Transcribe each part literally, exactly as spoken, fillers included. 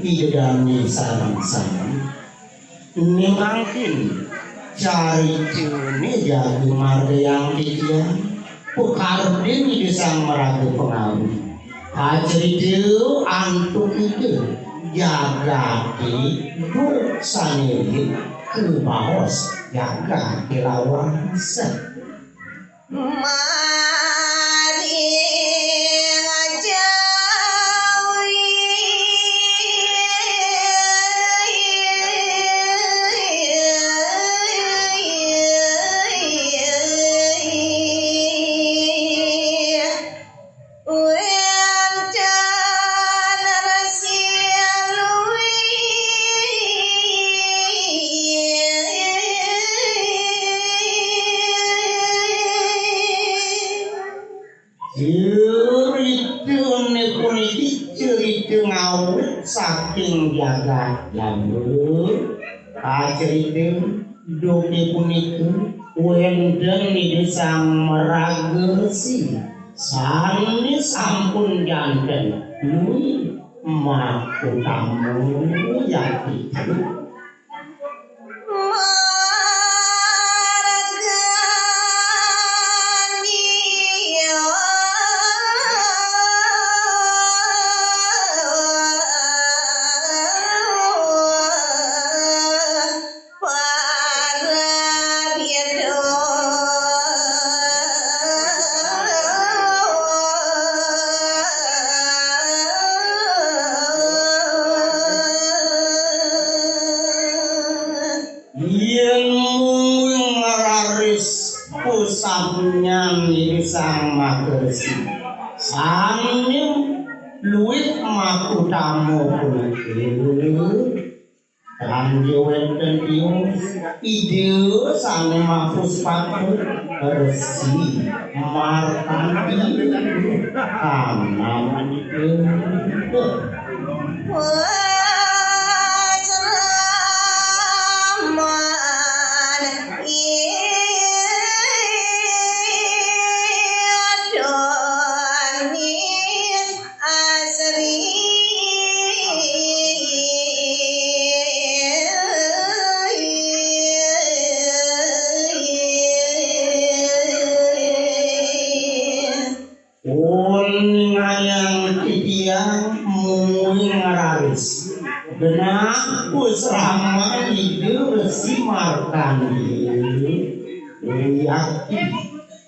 Ida dané sareng sami. Ning mangkin caritané jagi margiang titiang, pakardi Ida Sang Maraga Pangawi. Kacarita antuk Ida jagaté duk sané rit kabaos jagaté lawas. Mari ngajawi. Wénten Resi Luwih. Caritané puniki carita ngawit saking jagat Jaba. Kacarita duké punika wénten Ida Sang Maraga Resi sané sampun janten luwih makutama yati. Yén mung raris pusapnyan Ida Sang Maha Resi, sané luwih makutama punika. Kanggé wénten tios, Ida sané mapuspaka Resi Martandi. Kanamita. Asri. Pun ningayang titiang mungguing raris genah pusrama Ida Resi Martandi. Uyati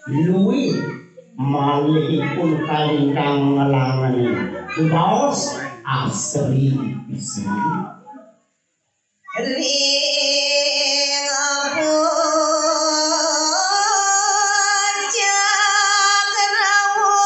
luwih malihipun kalintang ngelangenin baos asri pisan. Ring pucak rawa.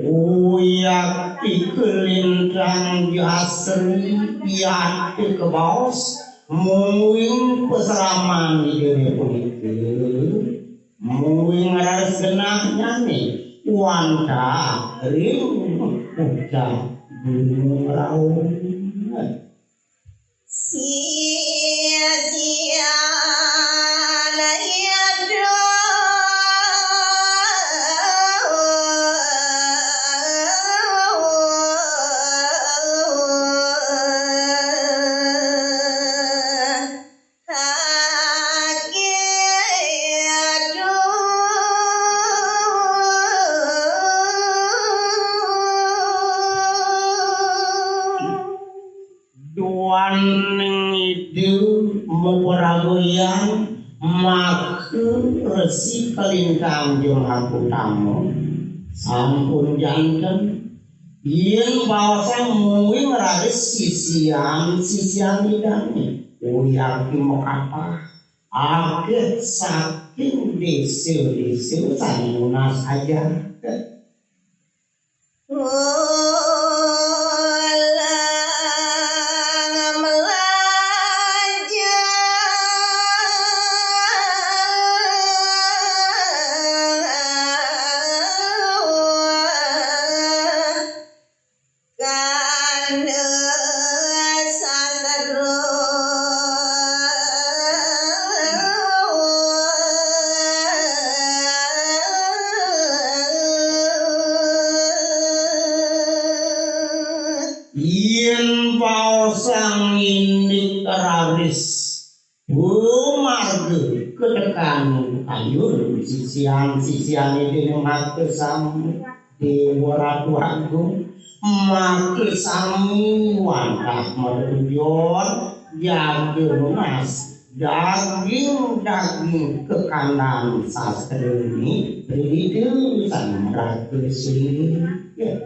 Uyati kalintang jasri, yati kabaos, mungguing pasraman Idané punika, mungguing raris genahné wantah ring pucak Gunung Raung. Sia-sia na iadra. Duaning Ida mapragayan maka Resi Kalintang Jeng Akutama sampun janten, yén baosang mungguing raris sisian-sisian Idané, uyati makathah akéh saking désa-désa sané nunas ajeng. Yén baosang indik raris dumarga ka tekén kayun sisian-sisiané déning makasami Déwa Ratu Agung, makasami wantah matuju jaga nunas daging-daging kakandhan sastrané ring Ida Sang Maraga Sri. Ya.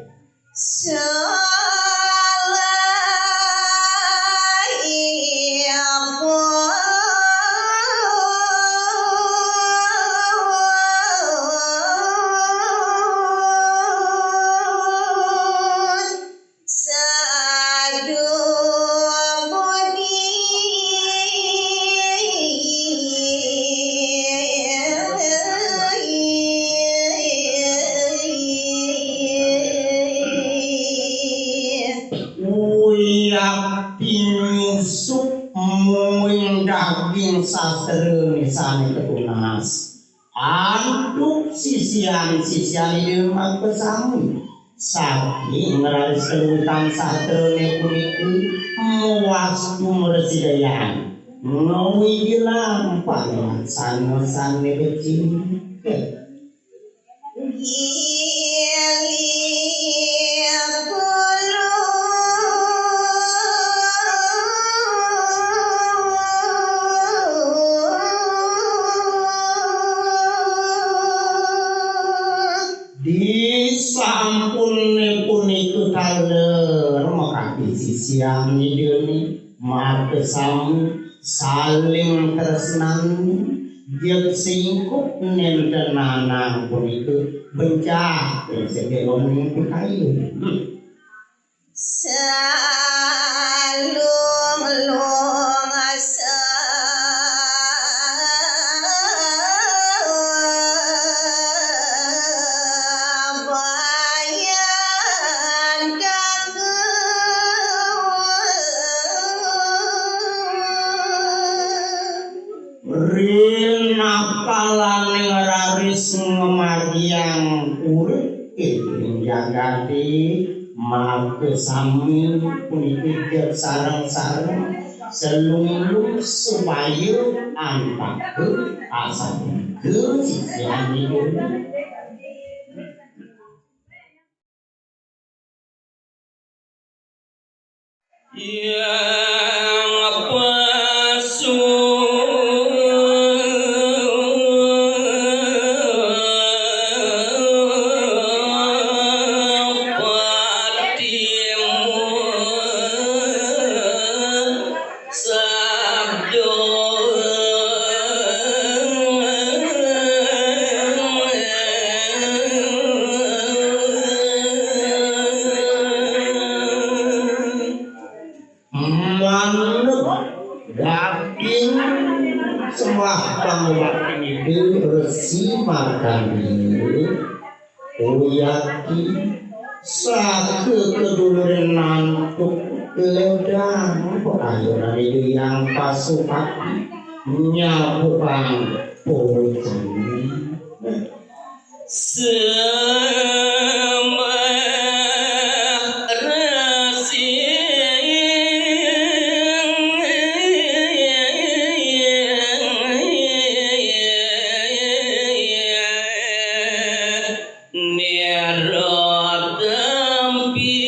Uyakti nyusup muing daging sastrané sané katunas. Antuk sisian-sisian Ida makasami. Saking raris kaluwihan sastrané punika mawastu mrasidayang ngawidilang panglaksana sané becik. Disampuné punika taler makadi sisian Idané, makasami saling tresnani, jeg singkup nénten nanang punika bencah ring sedaya ning pikayun. Hmm. Salung-lung sabayan kanggo ring apalaning raris ngamargiang urip ing jagaté, makasami puniki jeg sareng-sareng salung-lung supaya antaka asapunika sisian Ida. Yang pesu patimu sabda. Manut daging sembah pangubakti Resi Markandeya, uyati saka kaduluran nantuk ledang pakayunan Ida Hyang Pasupati nyabukang pocana. Sembah Resi Nira Tempi.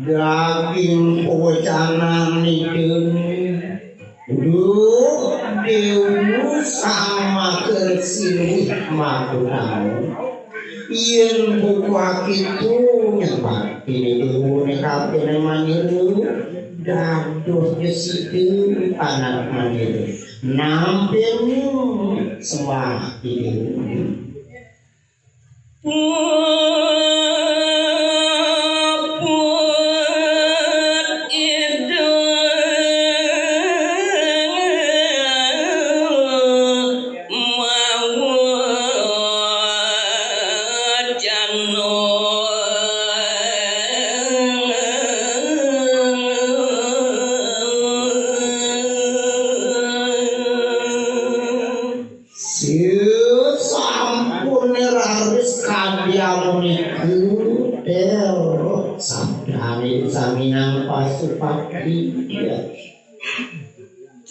Daging pawecanan Idané, duh Déwa Sang Maha Resi luwih makutama. Yén buka kéto nyembah Ida Déwa né kapining manira, dados ja sida anak manira. Nampi sembah Ida. Puput Ida mawacana. Sius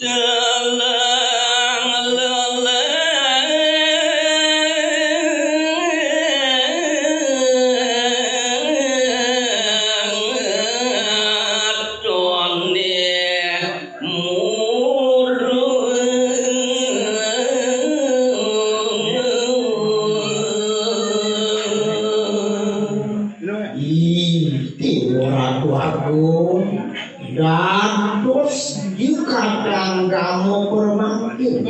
Dalang leleh tone murung. Ih, Déwa Ratu Agung, dados jukadang gama permangkin.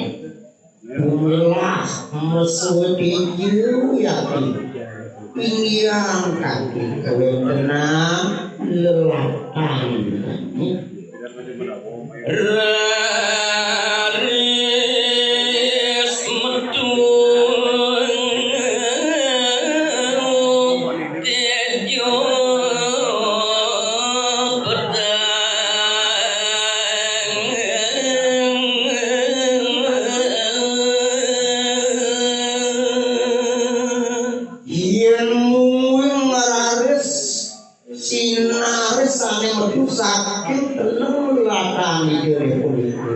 Bumilah mesuwi tinju yati. Inggihan kanthi kawentenan lelatan. Raris metu tejo pedang. Yen mungguing raris sinaris sane metu saking telung latane dene punika,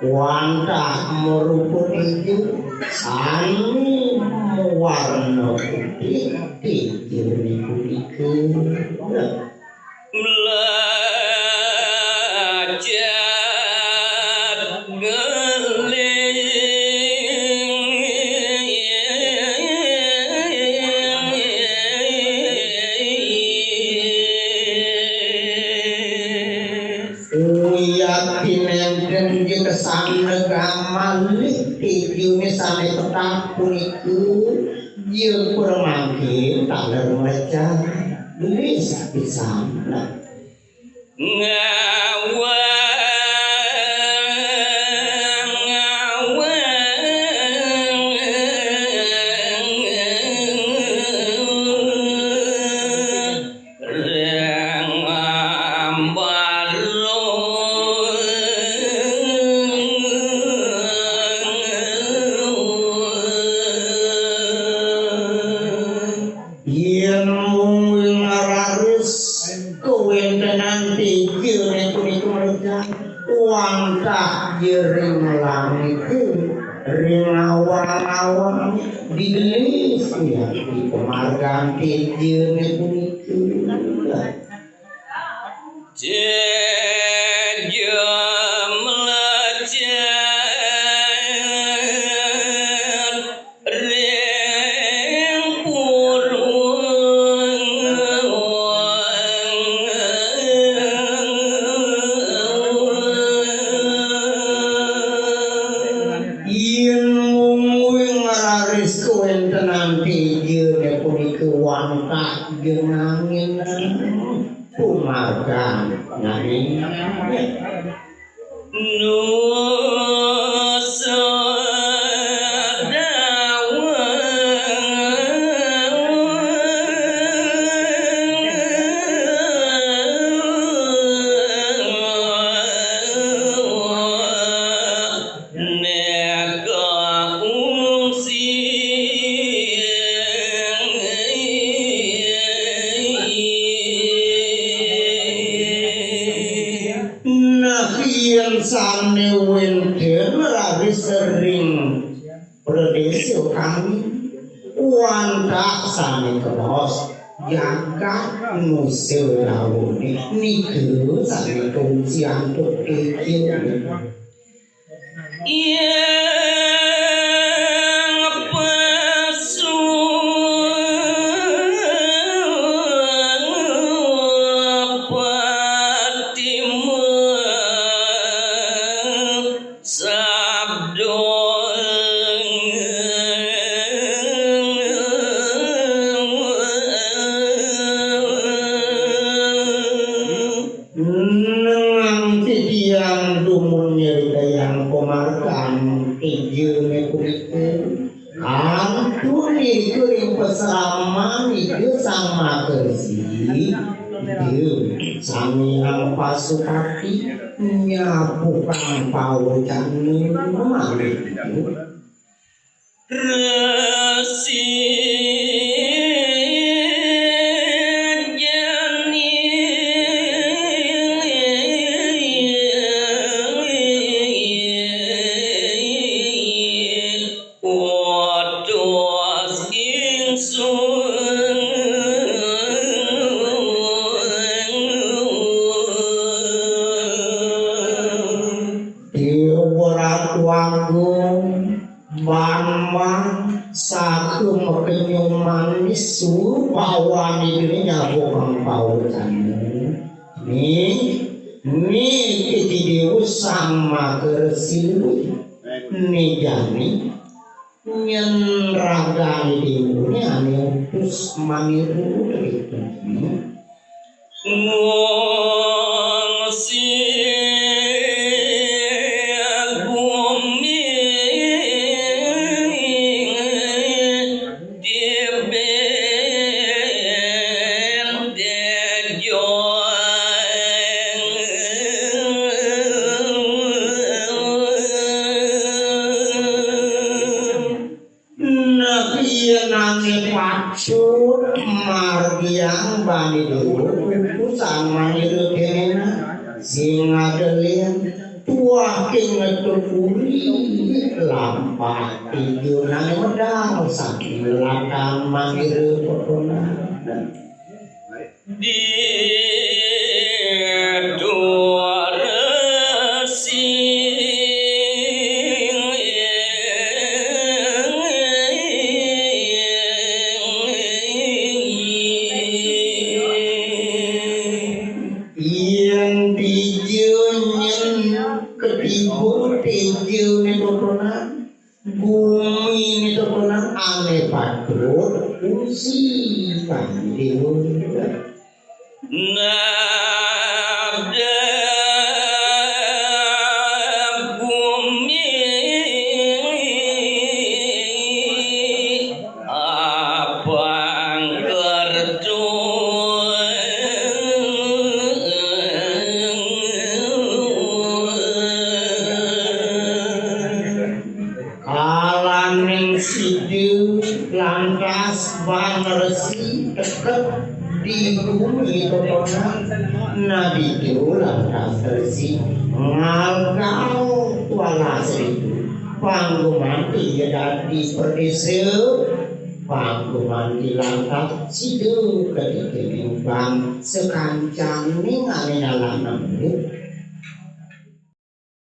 wantah marupa tejo sane mawarna putih tejone punika. Mlajat ngeling. Uyat tinenten nggih kesana gamalih tejone sane petah punika, ya pramangkin taler mlecah gelis pisan. Ngawang, ngawang. Reng ambaro. Yen mung raris kawentenan tejone punika mlejah, wantah jering langit, ring awang-awang, digelis ya, di pamargan tejone punika. Tejo mlejat ring purun. Yen mung raris kawentenan tejone punika wantah genangin pumargan nanging nusa dawuh. Neka ungsi. Nah, yen sane wenten raris ring pradesa kami, wantah sane kabaos jagat nusa dawuhne nika sane kaungsi antuk kecil. Yang pesu patima sabdo. Nang titiang dumun nyritayang pamargan tejone punika, kantun irika ring pasraman Ida Sang Maha Resi, Ida Sang Hyang Pasupati nyabukang pawecana malih. Resi jani. Agung, Bambang, saku makenyum manis, su pawan ini nyabuk angpau tane. Ni, ni kiti dewa sang makersilu. Ni jani, nyen ragane dewa ni ane utus maniru itu. Ngungsi bumi di benteng Nah, iya nane patut margiang bani dulu, utusan manira kenena, sing adelin, tuah king ngetukuri, lampah tiga nane medal, saking lakang manira potongan. Di Dursi. Yen dija nyen ketiba dija ni potongan. Bumi ni tokonan ane patut usi pandewa. Nada bumi abang kerja. Kalaning sida lantas ban resi teket di bumi tokonan, nadija lantas resi ngalgau tuala seribu. Pangguman iya dadi perdesa, pangguman lantas sida ketika nimbang sakancaning ane nyalanang urip.